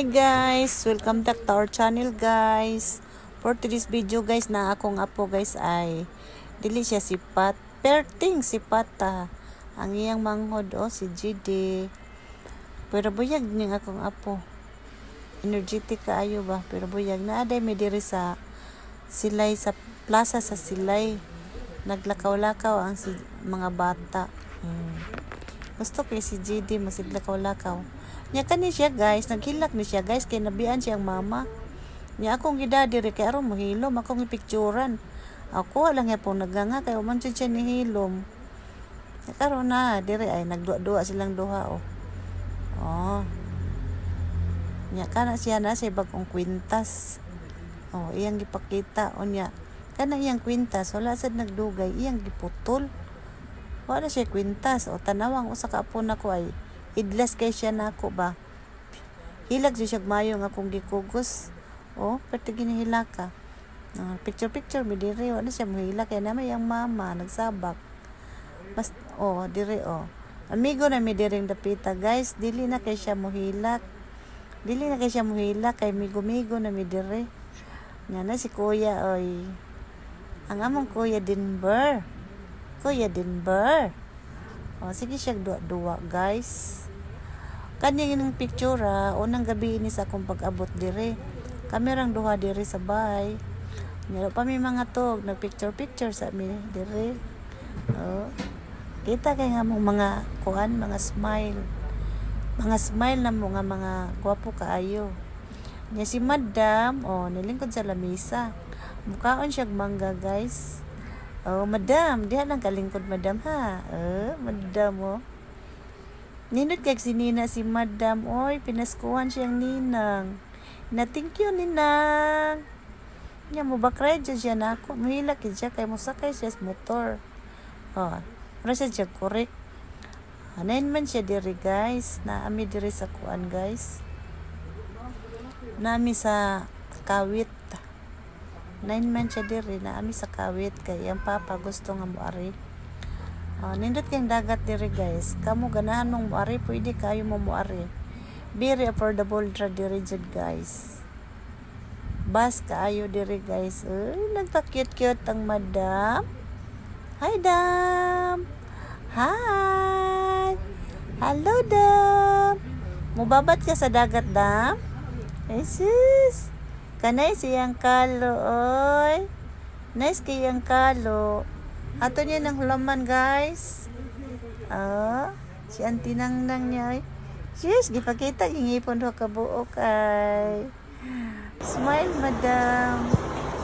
Hi guys! Welcome back to our channel, guys. For today's video, guys, na akong apo, guys, ay dili siya sipat. Perting sipat ta. Ang iyang manghod, oh, si GD. Pero buyag ning akong apo. Energetic kaayo ba, pero buyag na aday mi diri sa Silay, sa plaza sa Silay. Naglakaw-lakaw ang si mga bata. Gusto kay si GD masiglakaw-lakaw. Nya kani siya, guys, naghilak ni siya, guys, kay nabian siya ang mama. Nya akong gida diri kay aron mohilom, akong ipicturan. Ako lang po naganga kay man jud siya nihilom. Nya karon na diri ay nagduwa-duwa silang duha, oh. Oh. Nya kana siya na siya bagong kwintas. Oh, iyang gipakita unya. Kana iyang kwintas wala sad nagdugay, iyang giputol. Wala siya kwintas. O tanawang usa ka apo nako ay idlas kay siya nako ba. Hilag siya mayo nga akong gikugos. Oh, perti ginihilaka. Picture picture mi diri, wala siya mohilak kay na may ang mama nagsabak. Bas oh, diri, oh. Amigo na mi diring dapita, guys, dili na kay siya mohilak. Dili na kay siya mohilak kay migo-migo na mi diri. Nga na si kuya, oy. Ang among Kuya Denver. Kuya Denver. O, sige siya duwa-duwa, guys. Kanya yung picture, ah, unang gabi ini sa akong pag-abot dire. Kami rang duha dire sa bahay. Meron pa mi mga tog, nag-picture picture sa mi dire. Oh. Kita kay nga mong mga kuan, mga smile. Mga smile na mo nga mga gwapo kaayo. Nya si Madam, oh, nilingkod sa lamisa. Mukaon siya mangga, guys. Oh, Madam, diha lang kalingkod, Madam, ha. Oh, Madam, oh. Nindot kay si Nina si Madam, oy, pinaskuhan siyang ninang. Na thank you, ninang. Nya mo bakray jud siya nako. Muhilak gid siya kay mosakay siya sa motor. Oh, mura siya correct. Anayin man siya diri, guys. Naami diri sa kuan, guys. Nami sa Kawit. 9 months siya diri, naami sa Kawit kay ang papa gusto nga moari. Oh, nindot kayong dagat diri, guys. Kamo ganahan mong moari, pwede kayo mo moari. Very affordable ra diri jud, guys. Bas kaayo diri, guys. Uy, nagpa-cute-cute ang madam. Hi, Dam. Hi. Hello, Dam. Mubabat ka sa dagat, Dam? Ay, sis. Kanay siyang kalo, oy. Nice kayang kalo. Ato niya ng hulaman, guys. Ah, si Auntie Nang Nang niya, ay. Sis, gipakita gingipon do ka buok ay. Smile, Madam.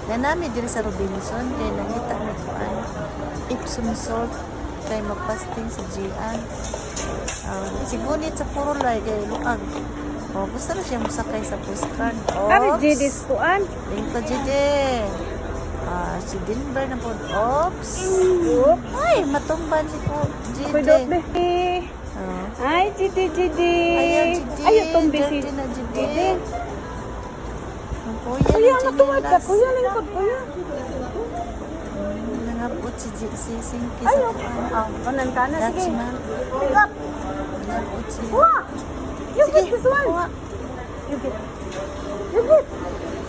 Nanami diri sa Robinson kay nangita mi kuan. Epsom salt kay magpasting si Gian. Si Gunit sa Purulay kay luag. Oh, gusto na siya mosakay sa pushcart. Ari Oops. GD kuan. Lingkod, GD. Ah, si Denver na po. Oops. Oops. Ay, matumban si ko GD. Pwede be. Oh. Ay, GD GD. Ayaw, GD. Ayaw tumbi si Dirty na, GD. GD. Ang kuya Kuya, ng natuwad ka. tsinelas. Kuya, lingkod kuya. Nangabot si Sinky sa Ayaw. kuan. Ah, kanan ka na. Sige. Dutchman. Pick up. Nangabot si. Kuha. You Sige, get this one. kuha. You get. You get.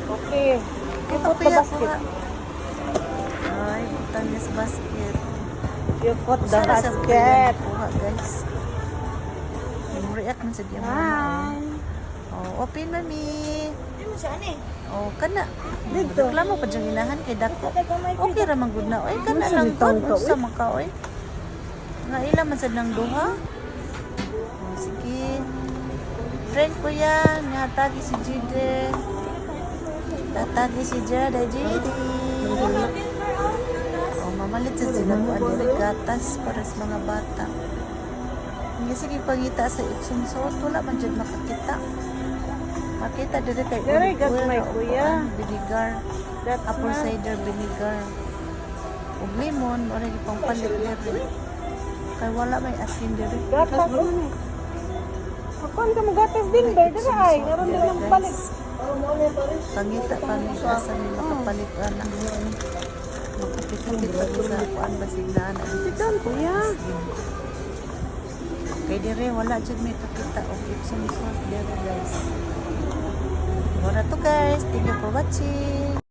Okay. You put the Kuya, basket. Kuha. Ay, butang niya sa basket. You put the Sana sa kuya basket. kuha, guys. React man sa diya mama. Hi. Oh, open, Mami. Oh, kana. Dito. Reklamo pa diyang inahan kay dako. Okay ra man gud na. Oy, kana lang Unsa gud. ni Unsa man ka, oy? Nga ila man sad nang duha. Oh, sige. Friend ko yan. Nga tagi si Jide. Tatagi si Jada Jide. Oh, mamalit sa sila ko diri gatas para sa mga bata. Hindi sige pangita sa Epsom salt, wala man jud makakita. Makita diri kay Diri, olive oil gagmay, ra o kuya. kuan, vinegar, That's apple na. Cider vinegar. Ug lemon, ora gipang palit diri. Kay wala may asin diri. Gatas. Kuan ka mo gatas din, ber. Dira ay. Ngaron din ang palit. Pangita pa mi asa mi makapalit ana. Makapit-kapit pa mi sa kuan basig na ana dito sa Doon, kuya. Kay dire wala jud may kakita og Epsom salt dire, guys. Mao ra to, guys. Thank you for watching.